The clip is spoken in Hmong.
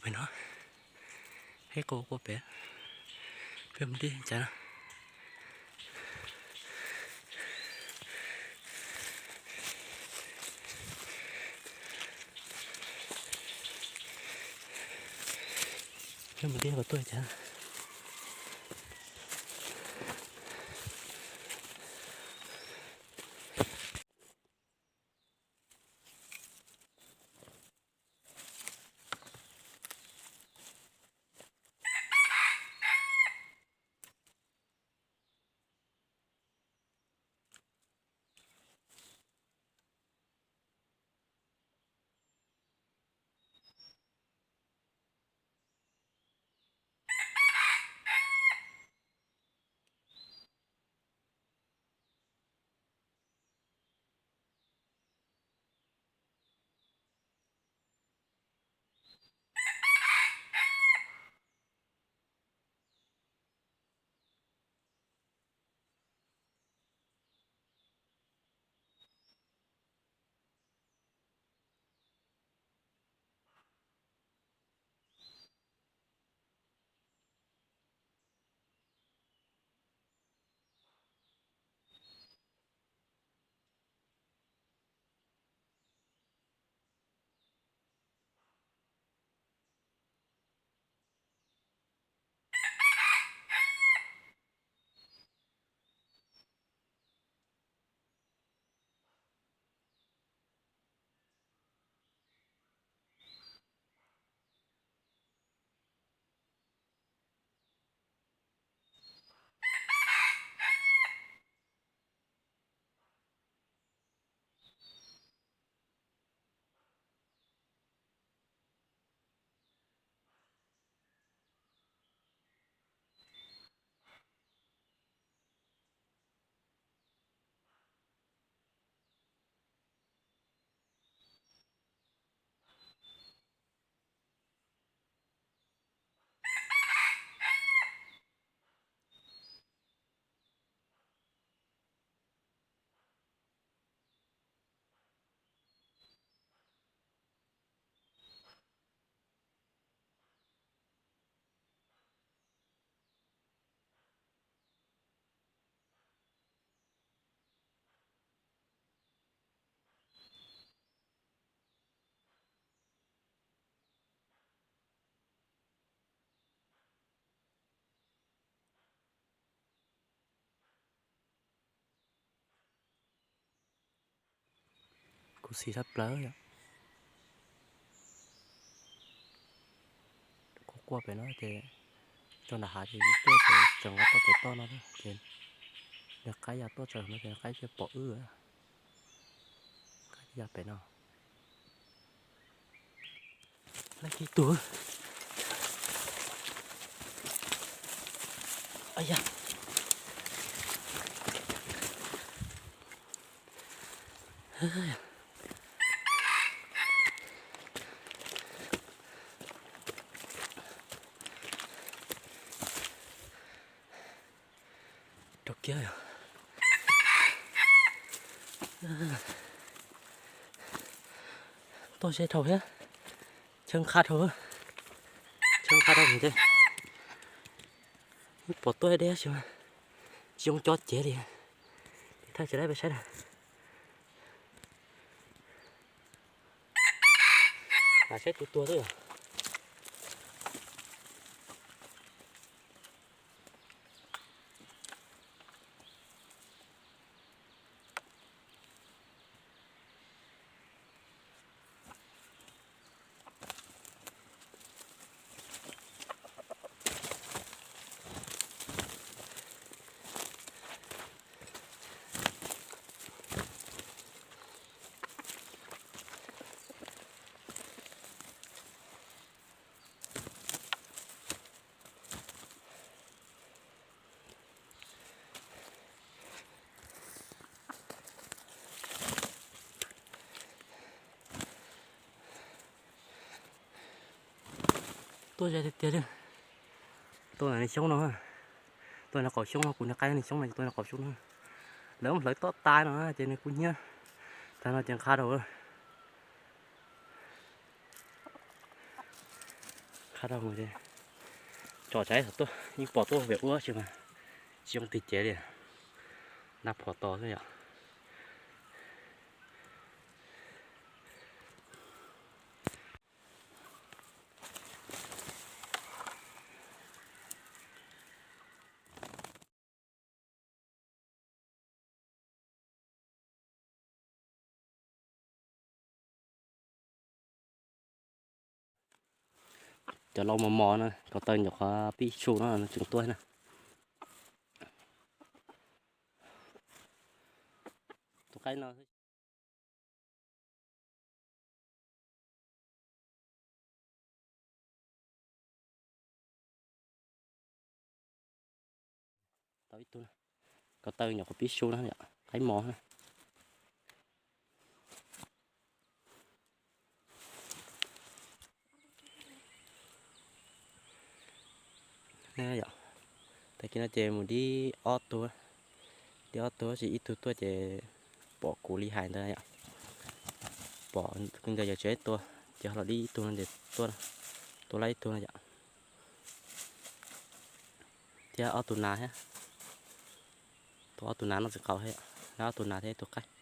Pem no, hais quaj quaj pem, peb mus deb cas na. Peb mus deb puas tuaj cas. Khuv xim tshaj plaws yom. Quaj quaj pem no ces tso nram hav ces tuaj ces tseem nqa toj pem toj no ces niag qaib ya tuaj tsaws no ces qaib thiaj pom wb. Qaib thiaj ya pem no. Leej tib tug. Aya. Rau kiag yom. Tuaj ze dhau thiab. Chaw qha dhau. Chaw qha dhau ces pom tuaj deb tab sis tsis zoo co cev li. Thaij tsis laib peb saib na. Saib tus tuag xwb yom. Tuaj ze tiag tiag li. Tuaj ntawm niag xyoob no, tuaj ntawm qaum xyoob no, kuv niag qaib niag xyoob no ces tuaj ntawm qaum xyoob no. Lawv muab hlawv toj tas no ces nws kuj hnyiab. Tag no ces nqha rau. Qab rau mus tso tsaiv tuaj yeej pom tuaj pem ub tsis mas tsis zoo tig cev li. Nab phom tos xwb yom. Cov lau mos mos no, ko taw nyuam qhuav pib su no tseem tuaj na. Tus qaib no tau ib tug, ko taw nyuam qhuav pib su no, qaib mos na. Tag kis no ces mus dib ob tug, dib ob tug tab sis ib tug tuaj ces pom kuv li hais ntawd yom. Pom ntawd yog tsis ib tua, ces ho los dib ib tug no ces tua, tua lawm ib tug no yom. Thiab ob tug nas thiab, tua ob tug nas noj txiv qaub thiab, ob tug nas thiab ib tug qaib.